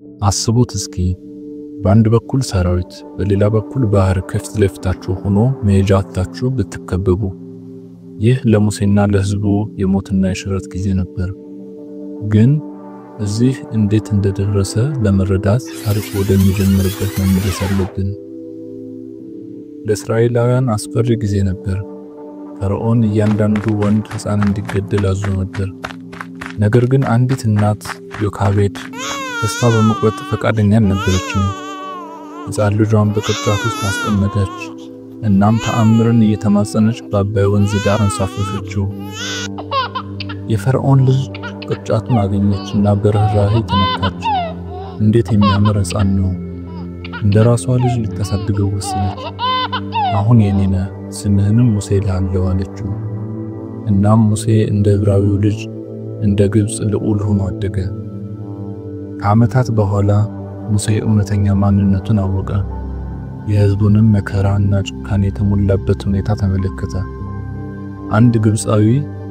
አስቡት እስኪ በአንድ በኩል ሰራዊት፣ በሌላ በኩል ባህር ከፊት ለፊታችሁ ሆኖ መሄጃ አጥታችሁ ብትከበቡ። ይህ ለሙሴና ለሕዝቡ የሞትና የሽረት ጊዜ ነበር። ግን እዚህ እንዴት እንደደረሰ ለመረዳት ታሪኩ ወደሚጀምርበት መመለስ አለብን። ለእስራኤላውያን አስፈሪ ጊዜ ነበር። ፈርዖን እያንዳንዱ ወንድ ሕፃን እንዲገደል አዞ ነበር። ነገር ግን አንዲት እናት ዮካቤድ ተስፋ በመቁረጥ ፈቃደኛ አልነበረችም። ሕፃን ልጇን በቅርጫት ውስጥ አስቀመጠች። እናም ተአምርን እየተማጸነች በአባይ ወንዝ ዳር አንሳፈፈችው። የፈርዖን ልጅ ቅርጫቱን አገኘች እና በርህራሄ ተነካች። እንዴት የሚያምር ሕፃን ነው! እንደ ራሷ ልጅ ልታሳድገው ወሰነች። አሁን የኔ ነህ፣ ስምህንም ሙሴ እልሃለሁ አለችው። እናም ሙሴ እንደ ዕብራዊው ልጅ እንደ ግብፅ ልዑል ሆኖ አደገ። ከዓመታት በኋላ ሙሴ እውነተኛ ማንነቱን አወቀ። የሕዝቡንም መከራ እና ጭካኔ የተሞላበት ሁኔታ ተመለከተ። አንድ ግብፃዊ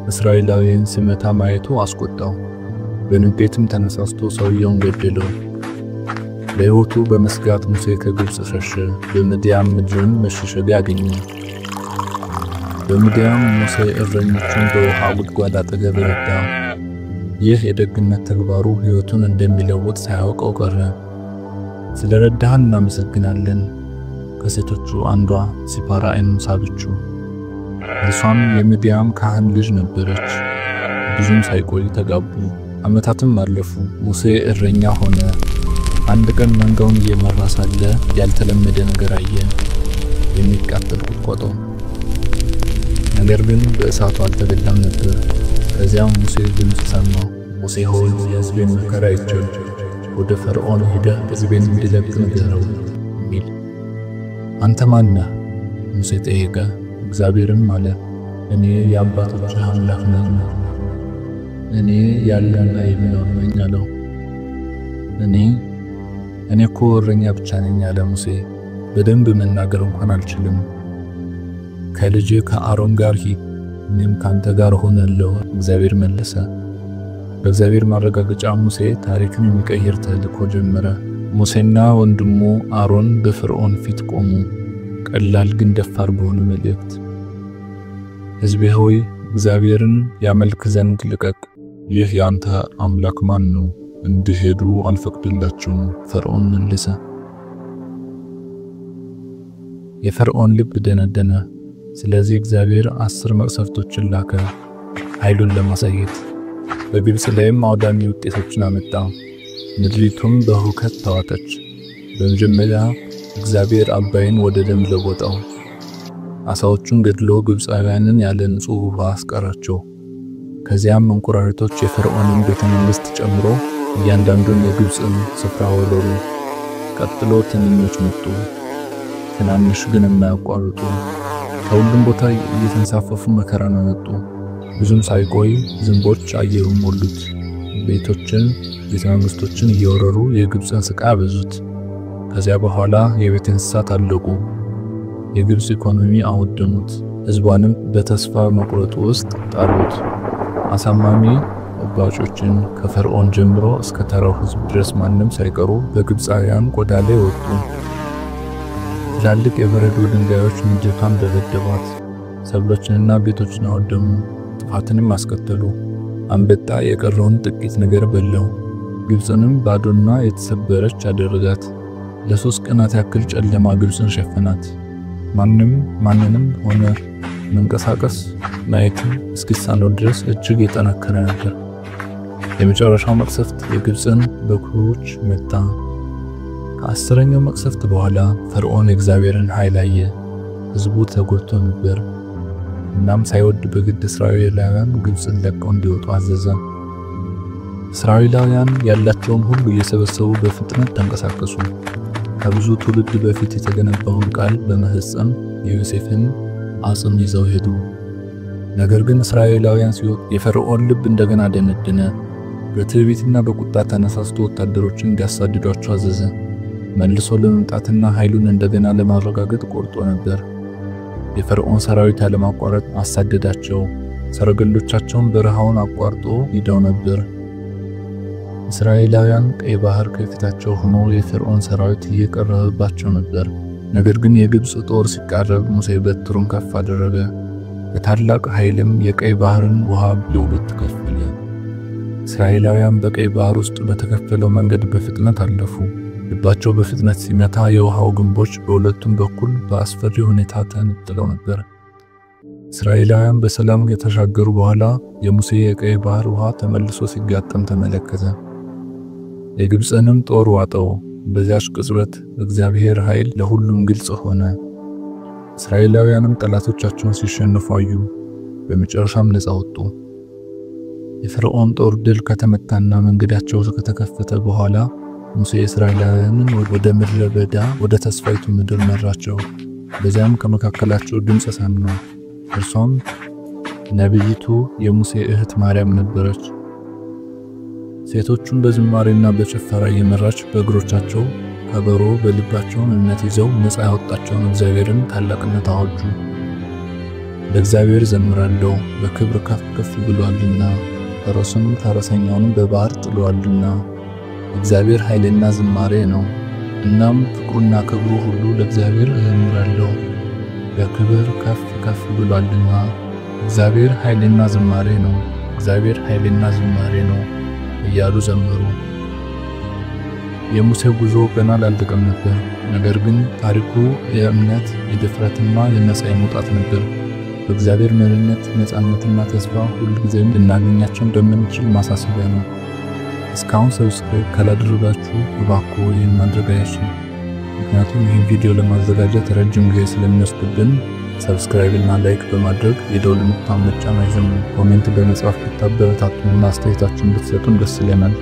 እስራኤላዊን ሲመታ ማየቱ አስቆጣው። በንዴትም ተነሳስቶ ሰውየውን ገደለው። ለሕይወቱ በመስጋት ሙሴ ከግብፅ ሸሸ። በምድያም ምድርም መሸሸጊያ አገኘ። በምድያም ሙሴ እረኞቹን በውሃ ጉድጓድ አጠገብ ረዳ። ይህ የደግነት ተግባሩ ሕይወቱን እንደሚለውጥ ሳያውቀው ቀረ። ስለረዳህን እናመሰግናለን። ከሴቶቹ አንዷ ሲፓራ ዓይኑን ሳበችው። እርሷም የምድያም ካህን ልጅ ነበረች። ብዙም ሳይቆይ ተጋቡ። ዓመታትም አለፉ። ሙሴ እረኛ ሆነ። አንድ ቀን መንጋውን እየመራ ሳለ ያልተለመደ ነገር አየ፤ የሚቃጠል ቁጥቋጦ። ነገር ግን በእሳቱ አልተበላም ነበር። ከዚያም ሙሴ ድምፅ ሰማ። ሙሴ ሆይ፣ የሕዝቤን መከራ አይቻለሁ። ወደ ፈርዖን ሄደህ ሕዝቤን እንዲለቅ ንገረው የሚል። አንተ ማን ነህ? ሙሴ ጠየቀ። እግዚአብሔርም አለ፣ እኔ የአባቶችህ አምላክ ነኝ። እኔ ያለና የሚኖር ነኝ አለው። እኔ እኔ እኮ እረኛ ብቻ ነኝ አለ ሙሴ። በደንብ መናገር እንኳን አልችልም። ከልጅ ከአሮን ጋር ሂድ፣ እኔም ካንተ ጋር እሆናለሁ፣ እግዚአብሔር መለሰ። በእግዚአብሔር ማረጋገጫ ሙሴ ታሪክን የሚቀይር ተልእኮ ጀመረ። ሙሴና ወንድሙ አሮን በፈርዖን ፊት ቆሙ። ቀላል ግን ደፋር በሆነ መልእክት፣ ሕዝቤ ሆይ እግዚአብሔርን ያመልክ ዘንድ ልቀቅ። ይህ የአንተ አምላክ ማን ነው? እንዲሄዱ አልፈቅድላቸውም፣ ፈርዖን መለሰ። የፈርዖን ልብ ደነደነ። ስለዚህ እግዚአብሔር 10 መቅሰፍቶችን ላከ፣ ኃይሉን ለማሳየት። በግብፅ ላይም አውዳሚ ውጤቶችን አመጣ። ምድሪቱም በሁከት ተዋጠች። በመጀመሪያ እግዚአብሔር አባይን ወደ ደም ለወጠው። አሳዎቹን ገድሎ ግብፃውያንን ያለ ንጹሕ ውሃ አስቀራቸው። ከዚያም እንቁራሪቶች የፈርዖንን ቤተ መንግሥት ጨምሮ እያንዳንዱን የግብፅን ስፍራ ወረሩ። ቀጥሎ ትንኞች መጡ፣ ትናንሽ ግን የማያቋርጡ። ከሁሉም ቦታ እየተንሳፈፉ መከራን አመጡ። ብዙም ሳይቆይ ዝንቦች አየሩን ሞሉት። ቤቶችን፣ ቤተ መንግሥቶችን እየወረሩ የግብፅን ስቃይ አበዙት። ከዚያ በኋላ የቤት እንስሳት አለቁ። የግብፅ ኢኮኖሚ አወደሙት። ሕዝቧንም በተስፋ መቁረጥ ውስጥ ጣሉት። አሳማሚ እባጮችን ከፈርዖን ጀምሮ እስከ ተራው ሕዝብ ድረስ ማንም ሳይቀሩ በግብፃውያን ቆዳ ላይ ወጡ። ትላልቅ የበረዶ ድንጋዮች ምድሪቷን ደበደቧት። ሰብሎችንና ቤቶችን አወደሙ፣ ጥፋትንም አስከተሉ። አንበጣ የቀረውን ጥቂት ነገር በላው። ግብፅንም ባዶና የተሰበረች አደረጋት። ለ3 ቀናት ያክል ጨለማ ግብፅን ሸፈናት። ማንም ማንንም ሆነ መንቀሳቀስ ማየትም እስኪሳነው ድረስ እጅግ የጠነከረ ነበር። የመጨረሻው መቅሰፍት የግብፅን በኩሮች መታ። ከ10ኛው መቅሰፍት በኋላ ፈርዖን የእግዚአብሔርን ኃይል አየ። ሕዝቡ ተጎድቶ ነበር። እናም ሳይወድ በግድ እስራኤላውያን ግብፅን ለቀው እንዲወጡ አዘዘ። እስራኤላውያን ያላቸውን ሁሉ እየሰበሰቡ በፍጥነት ተንቀሳቀሱ። ከብዙ ትውልድ በፊት የተገነባውን ቃል በመፈጸም የዮሴፍን አጽም ይዘው ሄዱ። ነገር ግን እስራኤላውያን ሲወጡ የፈርዖን ልብ እንደገና ደነደነ። በትዕቢትና በቁጣ ተነሳስቶ ወታደሮችን እንዲያሳድዷቸው አዘዘ። መልሶ ለመምጣትና ኃይሉን እንደገና ለማረጋገጥ ቆርጦ ነበር። የፈርዖን ሰራዊት ያለማቋረጥ አሳደዳቸው። ሰረገሎቻቸውን በረሃውን አቋርጦ ሂደው ነበር። እስራኤላውያን ቀይ ባህር ከፊታቸው ሆኖ የፈርዖን ሰራዊት እየቀረበባቸው ነበር። ነገር ግን የግብጽ ጦር ሲቃረብ ሙሴ በትሩን ከፍ አደረገ። በታላቅ ኃይልም የቀይ ባህርን ውሃ ለሁለት ከፈለ። እስራኤላውያን በቀይ ባህር ውስጥ በተከፈለው መንገድ በፍጥነት አለፉ። ልባቸው በፍጥነት ሲመታ የውሃው ግንቦች በሁለቱም በኩል በአስፈሪ ሁኔታ ተነጥለው ነበር። እስራኤላውያን በሰላም ከተሻገሩ በኋላ የሙሴ የቀይ ባህር ውሃ ተመልሶ ሲጋጠም ተመለከተ። የግብጽንም ጦር ዋጠው። በዚያች ቅጽበት እግዚአብሔር ኃይል ለሁሉም ግልጽ ሆነ። እስራኤላውያንም ጠላቶቻቸውን ሲሸነፉ አዩ። በመጨረሻም ነፃ ወጡ። የፈርዖን ጦር ድል ከተመታና መንገዳቸው ከተከፈተ በኋላ ሙሴ እስራኤላውያንን ወደ ምድረ በዳ ወደ ተስፋይቱ ምድር መራቸው። በዚያም ከመካከላቸው ድምፅ ሰማ። እርሷም ነቢይቱ የሙሴ እህት ማርያም ነበረች። ሴቶቹን በዝማሬና በጭፈራ እየመራች በእግሮቻቸው ከበሮ በልባቸው እምነት ይዘው ነፃ ያወጣቸውን እግዚአብሔርን ታላቅነት አወጁ። ለእግዚአብሔር ዘምራለሁ፣ በክብር ከፍ ከፍ ብሏልና፣ ፈረሱንም ፈረሰኛውንም በባህር ጥሏልና። እግዚአብሔር ኃይልና ዝማሬ ነው። እናም ፍቅሩና ክብሩ ሁሉ ለእግዚአብሔር እዘምራለሁ፣ በክብር ከፍ ከፍ ብሏልና። እግዚአብሔር ኃይልና ዝማሬ ነው፣ እግዚአብሔር ኃይልና ዝማሬ ነው እያሉ ዘመሩ። የሙሴ ጉዞ ገና አላለቀም ነበር። ነገር ግን ታሪኩ የእምነት የድፍረትና የነፃ የመውጣት ነበር። በእግዚአብሔር መሪነት ነፃነትና ተስፋ ሁልጊዜም ልናገኛቸው እንደምንችል ማሳሰቢያ ነው። እስካሁን subscribe ካላደረጋችሁ እባክዎ ይህን ማድረግ አይርሱ። ምክንያቱም ይህን ቪዲዮ ለማዘጋጀት ረጅም ጊዜ ስለሚወስድብን subscribe እና like በማድረግ የደወል ምልክቱን መጫን አይዘንጉ። comment በመጻፍ ብታበረታቱንና አስተያየታችሁን ብትሰጡን ደስ ይለናል።